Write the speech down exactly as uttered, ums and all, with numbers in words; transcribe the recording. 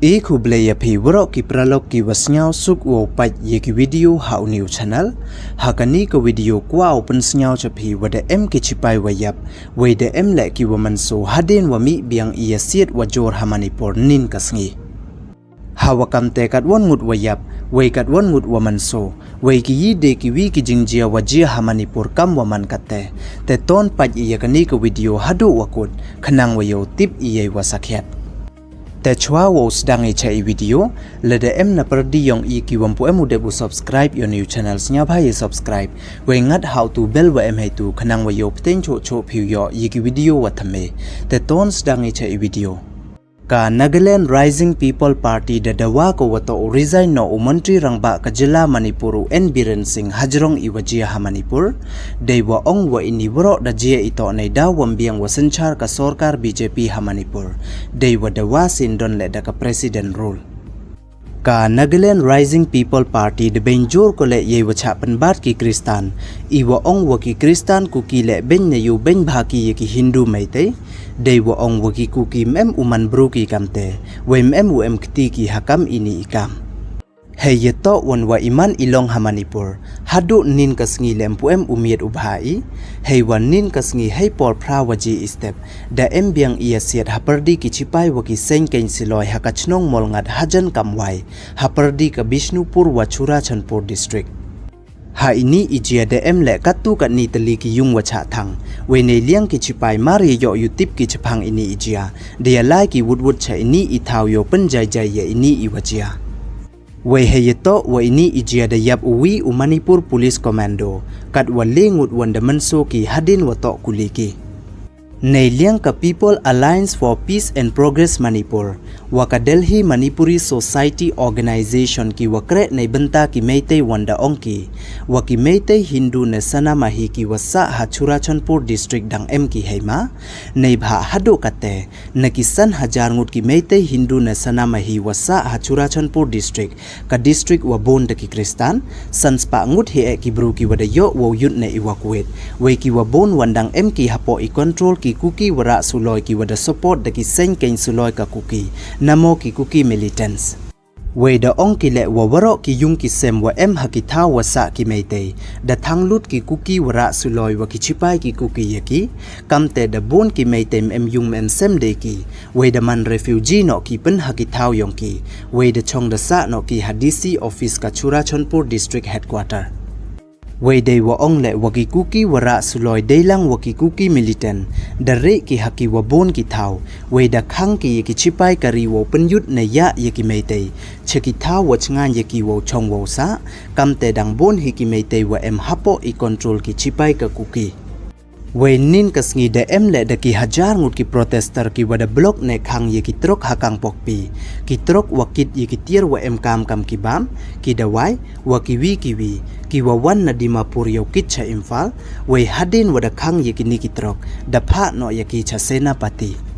I khublei ya phi waroh ki paralok ki wa sniawsuk wow pait ya ki video ha u new channel. Ha kani ka video kwah u pynsniaw cha phi wa da em ki chipai wa yap, wei da em leh ki wa manso hadien wa mih biang i yasiat wa jur ha Manipur nin ka sngi. Ha wa kamte katwon ngut wa yap, wei katwon ngut wa manso, wei ki yi de ki wi ki jingjia wa jia ha Manipur kam wa man katte. Te ton pait i ya kani ka video haduh wa kut, khnang wa yow tip i yei wa sakhiat. Te chwa wow sdang i cha i video, lada em na pyrdi yong i ki wam pu em u dep u subscribe yow new channel, sniawbha ya subscribe, wei ngat ha u tu bell wa em heitu, khnang wa yow pteng choh choh phi u yoh ya ki video wa thymme. Te ton sdang i cha i video. Ka Nagaland Rising People Party da dawa ko wa toh u resign noh u Montri Rangbah ka jylla Manipur u N Biren Singh hajrong i wa jia ha Manipur. Dei wa ong wa ini waroh da jia i toh nei daw wam biang wa synchar ka sorkar B J P ha Manipur. Dei wa dawa syndon leh da ka President rule. Ka Nagaland Rising People Party da bynjur ko leh yei wa chah pynbat ki Kristan. I wa ong wa ki Kristan Kuki leh byn na yu byn bha ki ya ki Hindu Meitei. Dei wa ong wa ki Kuki mem u man bru ki kamte, wei mem u em kti ki ha kam ini i kam. Hei ya toh wan wa iman i long ha Manipur, haduh nin ka sngi lem pu em u miet u bha i. Hei wa nin ka sngi hei por phra wa ji i step, da em biang i yasiat ha pyrdi ki chipai wa ki seng keng siloi ha ka chnong Molngat hajan kamwai, ha pyrdi ka Bishnupur wa Churachandpur district. Ha ini i jia da em leh katu katni tylli ki yung wa chah thang. Wei nei liang ki chipai mar ya yoh yu tip ki chaphang ini i jia, da ya lai ki wut wut cha ini i thaw yow pynjai jai ya ini i wa jia. Wei hei ya toh wa ini i jia da yap u wi u Manipur Police Commando, kat wa le ngut wan da manso ki hadien wa toh kuli ki. Nei liang ka People Alliance for Peace and Progress Manipur, wa ka Delhi Manipuri Society Organization ki wa kreh nei bynta ki Meitei wan da ong ki, wa ki Meitei Hindu na Sanamahi ki wa sah ha Churachandpur district dang em ki hei ma. Nei bha haduh katte, na ki san hajar ngut ki Meitei Hindu na Sanamahi wa sah ha Churachandpur district, ka district wa bun da ki Kristan, san spah ngut hi e ki bru ki wa da yoh wow yut ne evacuate. Wei ki wa bun wan dang em ki hapoh i control ki Kuki wa rah suloi ki wa da support da ki seng keng suloi ka Kuki, namo ki Kuki militants. Wei da ong ki leh wa waroh ki yung ki sem wa em ha ki thaw wa sah ki Meitei, da thang lut ki Kuki wa rah suloi wa ki chipai ki Kuki ya ki. Kamte da bun ki Meitei mem yung mem sem de ki. Wei da man refugee noh ki pyn ha ki thaw yong ki. Wei da chong da sah noh ki ha D C office ka Churachandpur district headquarter. Wei dei wa ong leh wa ki Kuki wa rah suloi dei lang wa ki Kuki militant, da reh ki ha ki wa bun ki thaw. Wei da khang ki ya ki chipai ka ri wow pynyut ne ya ya ki Meitei cha ki thaw wa chngain ya ki wow chong wow sah. Kamte dang bun hi ki Meitei wa em hapoh i control ki chipai ka Kuki. Wei nin ka sngi da em leh da ki hajar ngut ki protester ki wa da block ne khang ya ki truck ha Kangpokpi. Ki truck wa kit ya ki tiar wa em kam kam ki bam, ki dawai, wa ki wi ki wi, ki wa wan na Dimapur yow kit cha Imphal. Wei hadien wa da khang ya kini ki truck, da phah noh ya ki cha Senapati.